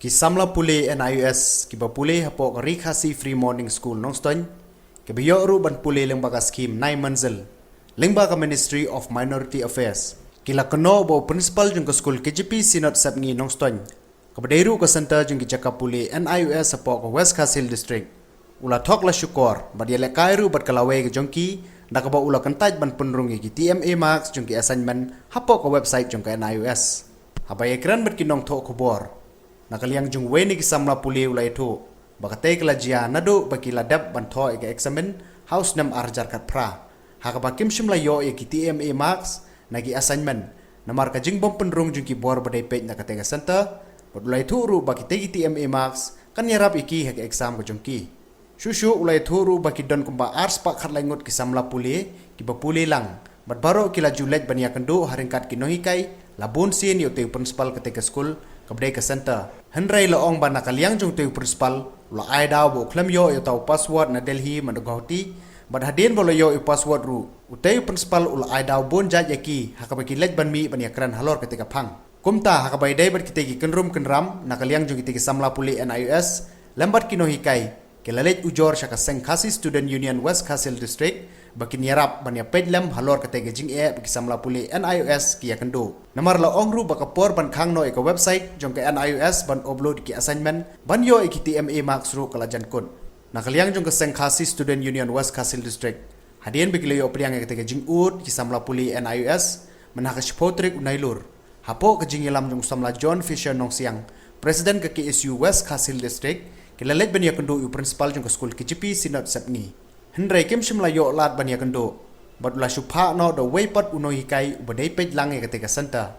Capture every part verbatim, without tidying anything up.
Ki samla pule N I O S kiba pule hapoh ka Ri Khasi Free Morning School Nongstoiñ, kiba ïoh ruh ban pule lyngba ka skhim Nai Manzil lyngba ka Ministry of Minority Affairs, ki la kynnoh ba u principal jong ka skul K J P Synod Sepngi Nongstoiñ, kaba dei ruh ka center jong ki jaka pule N I O S hapoh ka West Khasi Hills District, u la thok la shukor bad ïalehkai ruh bad ka lawei ka jong ki, da kaba u la kyntait ban pynrung ïa ki T M A marks jong ki assignment hapoh ka website jong ka N I O S. Haba ïakren bad ki nongthoh khubor na ka liang jong uwei na ki samla pule, u la ïathuh ba katei ka la jia naduh ba ki la dep ban thoh ïa ka eksamin ha u snem ar hajar khatphra, ha kaba kim shym la ïoh ïa ki T M A marks na ki assignment namar ka jingbym pynrung jong ki bor ba dei peit na katei ka center, bad u la ïathuh ruh ba kitei ki T M A marks kan ïarap ïa ki ha ka exam ka jong ki. Shuh shuh u la ïathuh ruh ba ki don kumba ar spah khatlai ngut ki samla pule kiba pule lang, bad baroh ki la ju leit ban ïakynduh ha ryngkat ki nonghikai la bun sien ïa utei u principal katei ka skul kaba dei ka center. Hynrei la ong ba na ka liang jong utei u principal u la ai daw ba u khlem ïoh ïa uta u password na Delhi man u Guwahati, bad hadien ba u la ïoh ïa u password ruh, utei u principal u la ai daw bun jait ïa ki ha kaba ki leit ban mih ban ïakren halor katei ka phang. Kumta ha kaba ïadei bad kitei ki kynrum kynram na ka liang jong kitei ki samla pule N I O S lem bad ki nonghikai, ki la leit ujor sha ka seng Khasi Student Union West Khasi Hills District ba kin ïarap ban ïapeit lem halor katei ka jingeh ba ki samla pule N I O S ki ïakynduh. Namar la ong ruh ba ka por ban khang noh ïa ka website jong ka N I O S ban upload ki assignment ban ïoh ïa ki T M A marks ruh ka la jan kut. Na ka liang jong ka seng Khasi Student Union West Khasi Hills District, hadien ba ki la ïoh pdiang ïa katei ka jingud ki samla pule N I O S, mynta ka shiphew tarik u Nailur, hapoh ka jingïalam jong u samla John Fisher Nongsiang, President ka K S U West Khasi Hills District, ki la leit ban ïakynduh ïa u principal jong ka skul K J P Synod Sepngi. Hynrei kim shym la ïoh lad ban ïakynduh, bad u la shu phah noh da uwei pat u nonghikai uba dei peit lang ïa katei ka center.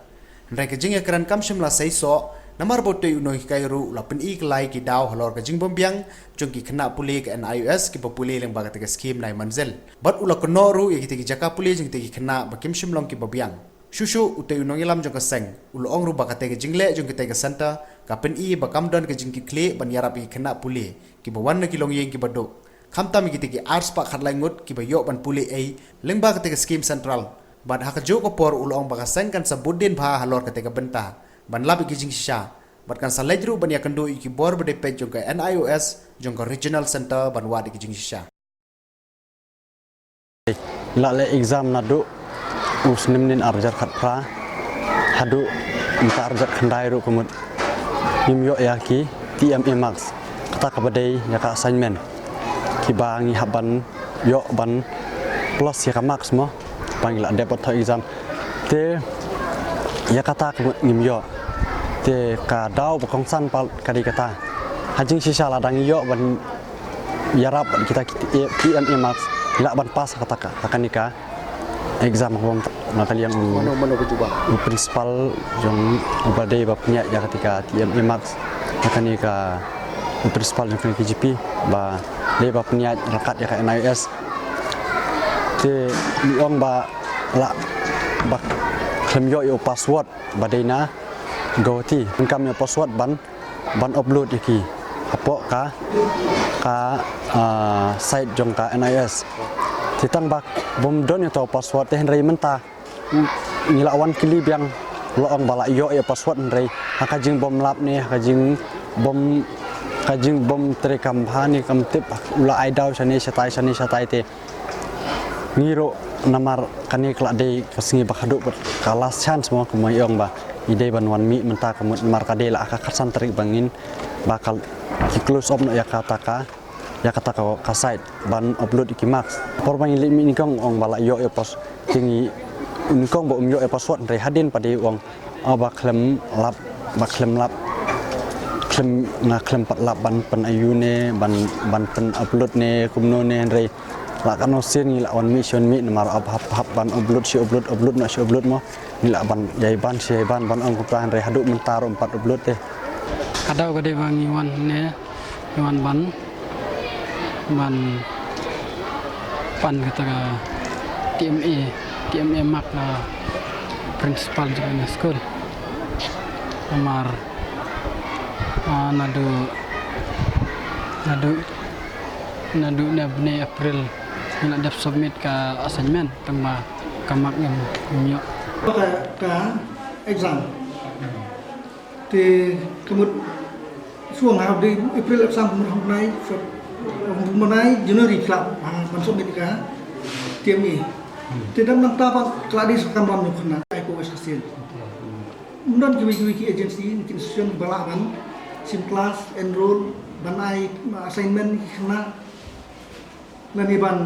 Hynrei ka jingïakren kam shym la seisoh, namar ba utei u nonghikai ruh u la pyni kyllai ki daw halor ka jingbymbiang jong ki khynnah pule ka N I O S kiba pule lyngba katei ka skhim Nai Manzil. Bad u la kynnoh ruh ïa kitei ki jaka pule jong kitei ki khynnah ba kim shym long kiba biang. Shuh shuh utei u nongïalam jong ka seng u la ong ruh ba katei ka jingleh jong kitei ka center ka pyni ba kam don ka jingkitkhlieh ban ïarap ïa ki khynnah pule kiba wan na ki longïing kiba duk, khamtam ïa kitei ki ar spah khatlai ngut kiba ïoh ban pule ei lyngba katei ka skhim central. Bad ha kajuh ka por u la ong ba ka seng kan sa bud dien bha halor katei ka bynta ban lap ïa ki jingshisha, bad kan sa leit ruh ban ïakynduh ïa ki bor ba dei peit jong ka N I O S jong ka regional center ban wad ïa ki jingshisha. La leh exam naduh u snem nin ar hajar khatphra haduh mynta ar hajar khyndai ruh ka mut ngim ïoh ïa ki T M A marks, kata kaba dei ïa ka assignment kiba ngi hap ban ïoh ban plus ïa ka marks mo, ba ngi la dep ban thoh exam. Te ïa kata ka mut ngim ïoh. Te ka daw ba kongsan pat ka dei kata, ha jingshisha lada ngi ïoh ban ïarap bad kita ki T M A marks, lah ban pass ha kata ka, ha kane ka exam ka bym, na ka liang u, mano, mano ka jubab? U principal jong uba dei ba pynïaid ïa kata ka T M A marks, na kane ka, u principal jong kane ka K J P ba dei ba pynïaid ryngkat ïa ka N I O S. Te ngi ong ba lah ba khlem ïoh ïa u password ba dei na Guwahati, pyndonkam ïa u password ban ban upload ïa ki hapoh ka, ka, ah, site jong ka N I O S. Te tang ba bym don ïa uta u password te hynrei mynta ngi la wan kylli biang, la ong ba la ïoh ïa u password hynrei ha ka jingbymlap ne ha ka jingbym, ka jingbym treikam bha ne kam tip, u la ai daw shane shatai shane shatai te ngi ruh namar kane ka la dei ka sngi ba khatduh bad ka last chance mo, kumba ngi ong ba ngi dei ban wan mih mynta ka mut namar ka dei la ka khatsan tarik ba ngin, ba ka, ki close off noh ïa kata ka, ïa kata ka, ka site ban upload ïa ki marks. Por ba ngi leit mih nyngkong ong ba la ïoh ïa u pass, te ngi nyngkong ba um ïoh ïa u password hynrei hadien pat dei ong, oh, ba khlem lap, ba khlem lap, khlem, nga khlem pat lap ban pyn-aiu ne ban, ban pyn-upload ne kumno ne hynrei la katno sien ngi la wan mih shi wan mih namar hap, hap, hap ban upload shi upload, upload noh shi upload mo, ngi la ban ïai ban shi ïai ban, ban ong kumta hynrei haduh mynta ruh ym pat upload te. Ka daw ka dei ba ngi wan ne, ngi wan ban, ban pan kata ka T M A, T M A mark na principal jong ka skul. Namar, ah, naduh, naduh, naduh na bnai April ngi la dep submit ka assignment, tang ba ka mark ngim, ngim ïoh. Ka, ka exam. Te ka mut Shuwa nga ha u dei April ep sam kumno hong nai, hong nai January phi lah ban submit ka T M A. Te dang nangta pat ka la dei sa kam ban nukh na ai ko West Khasi Hills. Ym don kiwei kiwei ki agency, ki institution ba lah ban shim class, enroll, ban ai assignment ki khynnah. Lane ban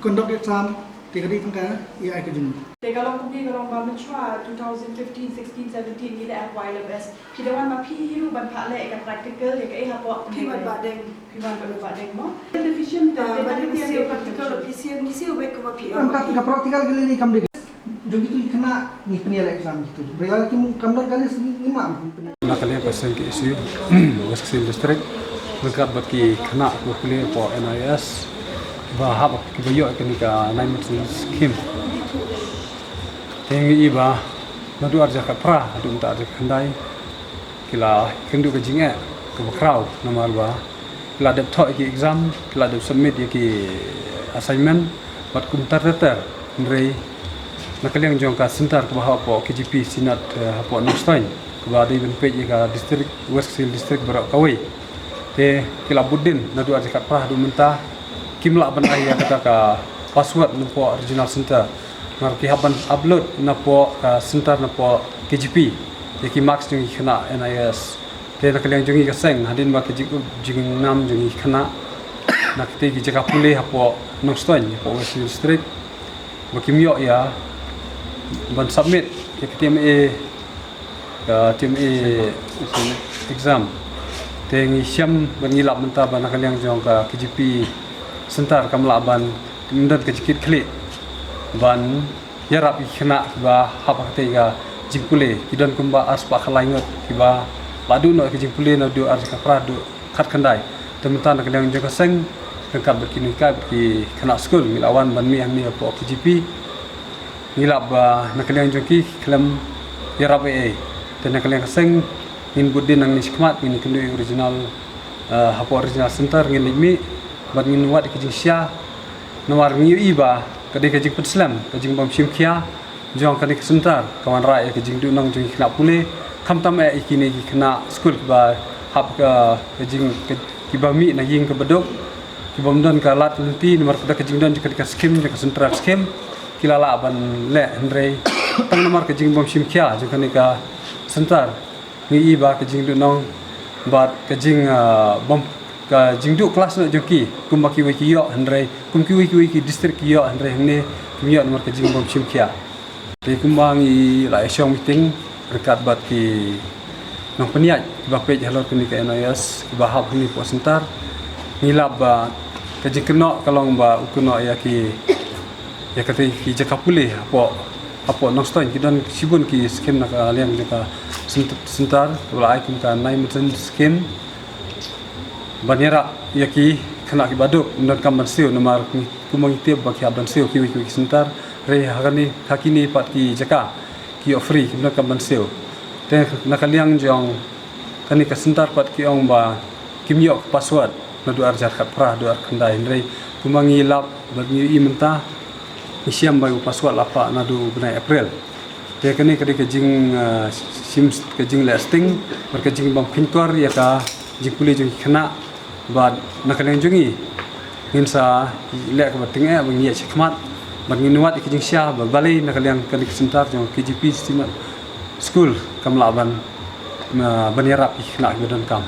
conduct exam, te ka dei tang ka ïa ai ka jingmut. Te ka long kumne, ka long ba mynshuwa two thousand fifteen, sixteen, seventeen ngi leh ha Y L F S. Phi da wan ma phi hi ruh ban phah leh ka practical ïa kaei hapoh. Phi wan Bahdeng. Phi wan Bahdeng mo. Deficient, ah, te ba dei ka practical, phi sien ngi siew bad ka ma phi. Ka practical ka lei kam dei. Jong kitu ki khynnah ngi pynïaid exam kitu. Ba ïa ki kam don ka list ngi, ngi map. Na ka liang ka seng K S U West Khasi Hills District ryngkat bad ki khynnah kiba pule hapoh N I S ba hap kiba ïoh kane ka nine months scheme. Te ngi i ba naduh arhajar khatphra haduh mynta arhajar khatkhyndai ki la kynduh ka jingeh kaba khraw namar ba ki la dep thoh ïa ki exam, ki la dep submit ïa ki assignment bad kumta ter ter. Hynrei na ka liang jong ka center kaba hapoh K G P Synod, eh, hapoh Nongstoiñ kaba dei ban peit ïa ka district, West Khasi Hills District baroh kawei, te ki la bud dien naduh arhajar khatphra haduh mynta kim lah ban ai ïa kata ka password napoh regional center. Namar ki hap ban upload napoh ka center napoh K G P ïa ki marks jong ki khynnah N I S. Te na ka liang jong ngi ka seng, hadien ba ka jing, jingnam jong ngi khynnah na kitei ki jaka pule hapoh Nongstoiñ, hapoh West District, ba kim ïoh ïa ban submit ïa ka T M A, ka T M A exam. Te ngi shem bad ngi lap mynta ba na ka liang jong ka K G P center kam lah ban, ym don ka jingkit khlieh ban ïarap ïa ki khynnah kiba hap ha katei ka jingpule. Ki don kumba arspah khatlai ngut kiba la duh noh ïa ka jingpule naduh arhajar khatphra haduh khatkhyndai. Te mynta na ka liang jong ka seng ryngkat bad ki nonghikai bad ki khynnah skul ngi la wan ban mih hangne hapoh K G P. Ngi lap ba na ka liang jong ki khlem ïarap ei ei. Te na ka liang ka seng ngin bud dien nangne shakhmat, ngin kynduh ïa u regional, eh, hapoh regional center ngin leit mih bad ngin wad ïa ka jingshai. Namar ngi ïohi ba ka dei ka jingpynslem, ka jingbym shim khia jong kane ka center ka wanrah ïa ka jingduhnong jong ki khynnah pule, khamtam eh ïa kine ki khynnah skul kiba hap ka, ka jing, ka, kiba mih na ïing kaba duk, kibym don ka lad lynti namar ka da ka jingdon jong kane ka skim, jong ka center skim, ki la lah ban leh, hynrei tang namar ka jingbym shim khia jong kane ka center. Ngi i ba ka jingduhnong bad ka jing, ah, bym, ka jingduh klas noh jong ki, kumba kiwei ki ïoh, hynrei kum kiwei kiwei ki district ki ïoh, hynrei hangne kim ïoh namar ka jingbym shim khia. Te kumba ngi la ïa shong meeting ryngkat bad ki nongpynïaid kiba peit halor kane ka N I S kiba hap hangne hapoh center, ngi lap ba ka jingkynnoh ka long ba u kynnoh ïa ki, ïa katei ki jaka pule hapoh, hapoh Nongstoiñ ki don shibun ki skim na ka liang jong ka cent-, center kaba la ai kum ka nine months scheme ban ïarap ïa ki khynnah kiba duk, ym don kam ban siew namar kumba ngi tip ba ki hap ban siew kiwei kiwei ki center, hynrei ha kane, ha kine pat ki jaka ki ïoh free, kim don kam ban siew. Te na ka liang jong kane ka center pat ki ong ba kim ïoh ka password naduh arhajar khatphra haduh arhajar khatkhyndai, hynrei kumba ngi lap bad ngi ïohi mynta ngi shem ba u password la phah naduh u bnai April. Te kane ka dei ka jing, ah, shim, ka jingleh sting bad ka jingbym kheiñkor ïa ka jingpule jong ki khynnah. Bad na ka liang jong ngi ngin sa leh kaba tyngeh ba ngin ïaid shakhmat bad ngin wad ïa ka jingshai ba balei na ka liang kane ka center jong K G P Synod School kam lah ban, ah, ban ïarap ïa ki khynnah kiba donkam.